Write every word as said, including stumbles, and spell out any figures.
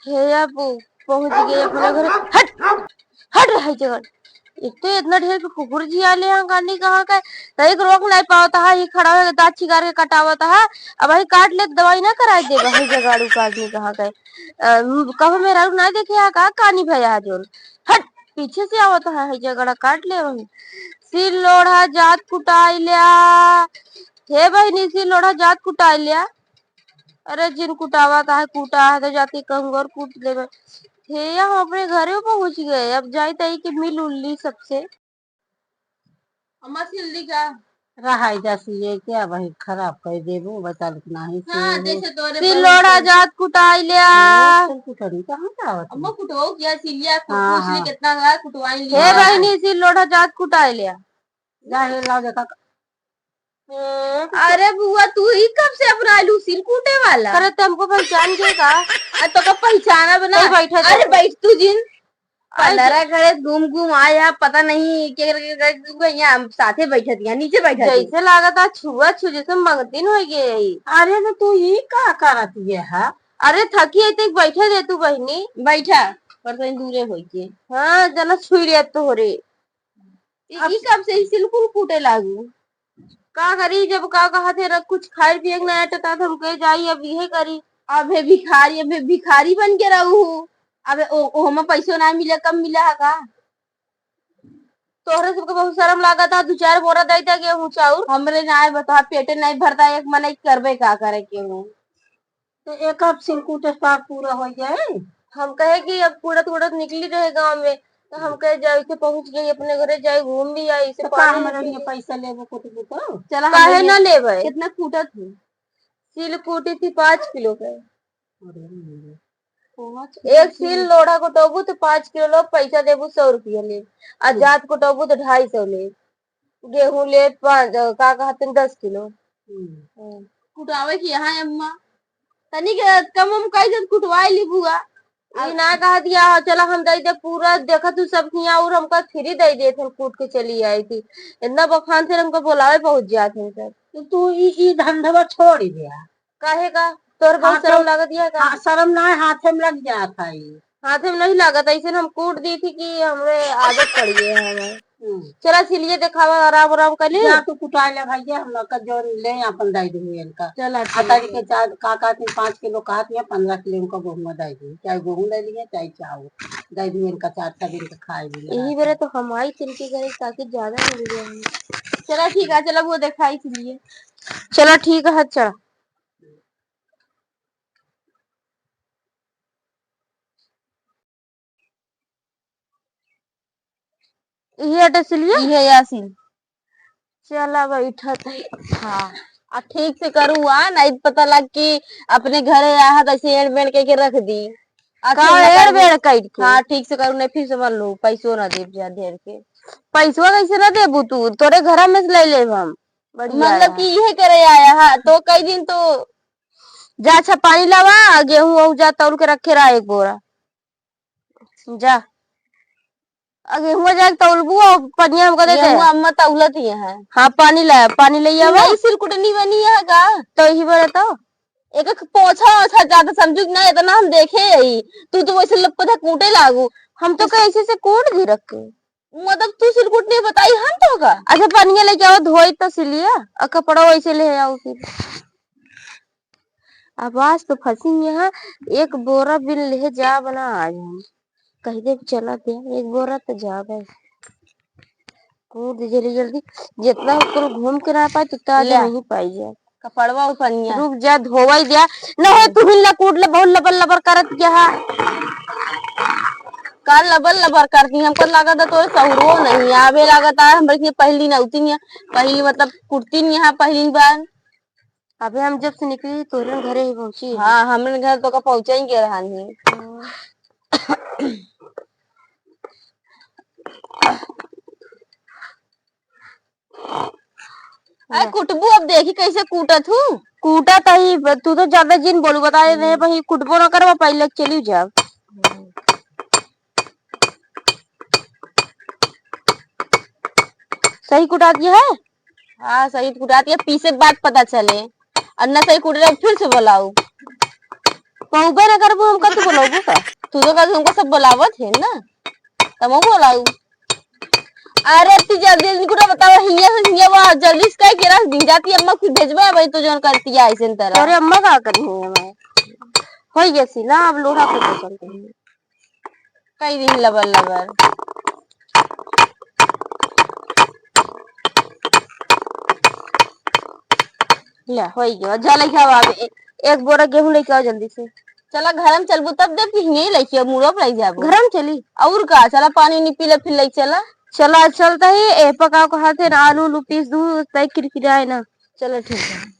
हे या पु-, पहुँच गए अपने घरे। हट, हट रहा है जगह। एक तो इतना ढेर के कुकुर जी आले हैं, कानी कहाँ का है? तो एक रोक नहीं पावत है, ये खड़ा होके दाँत चिगार के कटावत है। अब वही काट ले, दवाई ना कराई देबा, है जगाड़ू कानी कहाँ का है? अ, कहो मेहरारू ना देखे यहाँ का, कानी भया है जोन। हट, पीछे से आवत है, है जगड़ा काट ले वही। सिल लोढ़ा जात कुटाई ल्या। हे बहिनी, सिल लोढ़ा जात कुटाई ल्या। अरे जिन कुटावा काहे कूटा है, तो जाती कहूँ और कूट देवे। हे या हम अपने घरे पहुँच गए, अब जाई तई के मिल उल ली सबसे। अम्मा सिल ली का? रहाई जा सिए के, अब ही खराब कर देबो, बता लुक नाही हाँ, सिए हो। जैसे तोरे सिल लोढ़ा जात कुटाई ल्या। सिल कुटनी कहाँ से आवत अम्मा है? कुटवाओ क्या सिलिया? हाँ, कुछ नहीं, हाँ। कितना रहा कुटवाई लिया। हे बहिनी, सिल लोढ़ा जात कुटाई ल्या। जा हे लाओ देखा। हम्म, अरे बुआ, तू ही कब से अपना आलू सिल कूटे वाला? अरे, तुमको पहचान गए का? आ, तो का पहचाना बना? कोई बैठा अरे, था। बैठ तू जिन। आई पंद्रह घरे घूम घूम आया, पता नहीं के, के, के, के, के, यहाँ साथे बैठत, यहाँ नीचे बैठत। जैसे लागत है छुआ छू, जैसे मंगतिन हो गए। अरे, तो तू ये का करत ये है? अरे, थकी है, तो बैठे दे तू बहिनी। बैठा, पर तनी दूरे होई के। हाँ, जना छुई रे तोहरे। ई, अब ई कब से ई सिलकुल कूटे लागू? का करी, जब का कहत है, रख कुछ खाए पिए के ना अटता, तो हम कहे जाई, अब इहे करी। अबे भिखारी, अबे भिखारी बन के रहू। अबे ओ, ओहमा पैसो ना मिले, कम मिला है का? तोहरे सबके बहुत शर्म लागत है, दू चार बोरा दे दे गेहूं चाउर। हमरे ना आए बता, पेटे नहीं भरता, एक मनई करबे का करे केहू। तो एक अब सिलकुट साग पूरा हो जाए। हम कहे कि अब कूड़त उड़त निकली रहे गाँव में, तो हम कहे जाए के पहुँच गई अपने घरे, जाए घूम भी आई, इसे तो का पानी हमरे पी लिए ली। पैसा लेबे कुछ भी तो? चला, काहे हमरे ना लेबे? कितना कूटत है? सिल कूटी थी पाँच किलो के। अरे रे। पाँच किलो एक सिल लोढ़ा कुटोबू तो पाँच किलो लो, पैसा देबू सौ रुपया ले, आ हम्म। जात कुटोबू तो ढाई सौ ले। गेहूं ले पाँच, अ, का कहते हैं, दस किलो। हम्म। हम्म। कुटावे की यहाँ अम्मा, तनिक कम उम कई जन कुटवाई ली बुआ। ई ना कह दिया, "हाँ, चला हम दे दे पूरा, देखा तू सब किया और हमका फ्री दे देत हम कूट के चली आई थी।" इतना बखान से हमको बोलावे पहुँच जात हम सब। तो तू ई, ई धंधवा छोड़ दिया। काहे का? तोर बहुत हाथे शर्म लागत या का? हाँ, शर्म ना है, हाथे में लग जात है ई। हाथे में नहीं लागत, ऐसे हम कूट दी थी कि हमरे आदत पड़ गई है हमें। हम्म। चला सिलिए देखावा, आराम आराम कर ली। जा तू कुटा ले भैया, हम का जो ले अपन दे दूंगी इनका। चला आ ठीक तारी है। के चार का कहत हैं, पाँच किलो कहत हैं, पन्द्रह किलो इनका गेहूं दे दी, चाहे गेहूं दे दिए, चाहे चावल दे दिए, इनका चार सब इनका खाए भी लगा यही के। बेरे तो हम आई थी इनके घरे ताकि ज्यादा मिल जाए हमें। चला ठीक है, चला वो देखाई सिलिए। चला ठीक है, चला। इहे अटे सिलिया? इहे या सिल। चला बैठत है। हाँ। आ ठीक से करू आ, नहीं पता लग कि अपने घरे आहा तो ऐसे एड़ बेड़ के, के रख दी। आ का ठीक ना एड़ करू। बेड़ कइट के? हाँ, ठीक से करू, नहीं फिर समझ लो, पैसो ना देब जा ढेर के। पैसवा कैसे ना देबू तू? तोरे घरा में से ले लेब हम। बढ़िया मतलब है। कि इहे करे आया हा, तो कई दिन तो जा अच्छा पानी लावा, गेहूं वहूं जा तौल के रखे रहा एक बोरा। जा। आ गेहुआ जाके तौलबू और पनिया हमका दे दे। गेहुआ अम्मा तौलत ही है। हाँ, पानी लाया, पानी ले आवा। नई सिलकुटनी बनी है का? तो यही बोले तो। एक एक पोछा ओछा ज्यादा समझू कि ना, इतना हम देखे यही। तू तो वैसे लपक था कूटे लागू। हम तो कहे ऐसे से कूट दी रख के। मतलब तू सिलकुटनी बताई हम तो का? अच्छा, पनिया लेके आओ, धोई तो सिलिया, और कपड़ा वैसे ले आओ फिर। अब आज तो फंसी यहाँ, एक बोरा बिन ले जा बना आज हम। कह दे चला दे, एक बोरा तो जाबे। कूट दे जल्दी जल्दी, जितना कुल घूम के ना पाए, उतना आज ले। नहीं पाई जाए। कपड़वा और पनिया। रुक जा, धोवाई दिया। नहीं, तू ही ला कूट ले, बहुत लबर लबर करत यहाँ। का लबर लबर करती, हमको लागत है तोरे सहुरो नहीं आवे लागत है, हमरे के पहली नौती नहीं, पहली मतलब कुर्ती नहीं है, पहली बार। अबे हम जब से निकली, तोरे घरे ही पहुंची। हाँ, हमरे घर तो का पहुंचे ही के रहन ही। हाँ। अरे कुटबू, अब देखी कैसे कूटत हूँ। कूटत ही, ब-, तू तो ज्यादा जिन बोलू, बता दे रहे, हम्म। भाई कुटबो ना करवा, पहले चली जाओ। हम्म। सही कुटाती है? हाँ, सही कुटाती है, पीसे बाद पता चले। और न सही कुटे रहे, फिर से बोलाऊ। कहबे ना करबू, हम कतू बोलबू का? तू तो कहते हमको सब बोलावत है ना, तमो बोलाऊ। अरे ती जल्दी जल्दी कुछ बताओ, हिया से हिया वो जल्दी से कह के रख दी जाती, अम्मा कुछ भेजबे भाई तो जोन करती है ऐसे तरह। अरे अम्मा का करी है मैं? होई गई सी ना, अब लोढ़ा को तो चलते हैं। कई दिन लबर लबर। ले, होई गयो। जा लेके आओ आप। ए-, एक बोरा गेहूं लेके आओ जल्दी से। चला घर में चलबू तब देख कि हिंगे लेके आओ, मुड़ो पर जाबू। घर में चली? और का, चला पानी उनी पी ले फिर ले चला। चला चलता ही, ए पकाओ को हाथे ना आलू उलू पीस दू, तय किरकिराए ना। चलो ठीक है।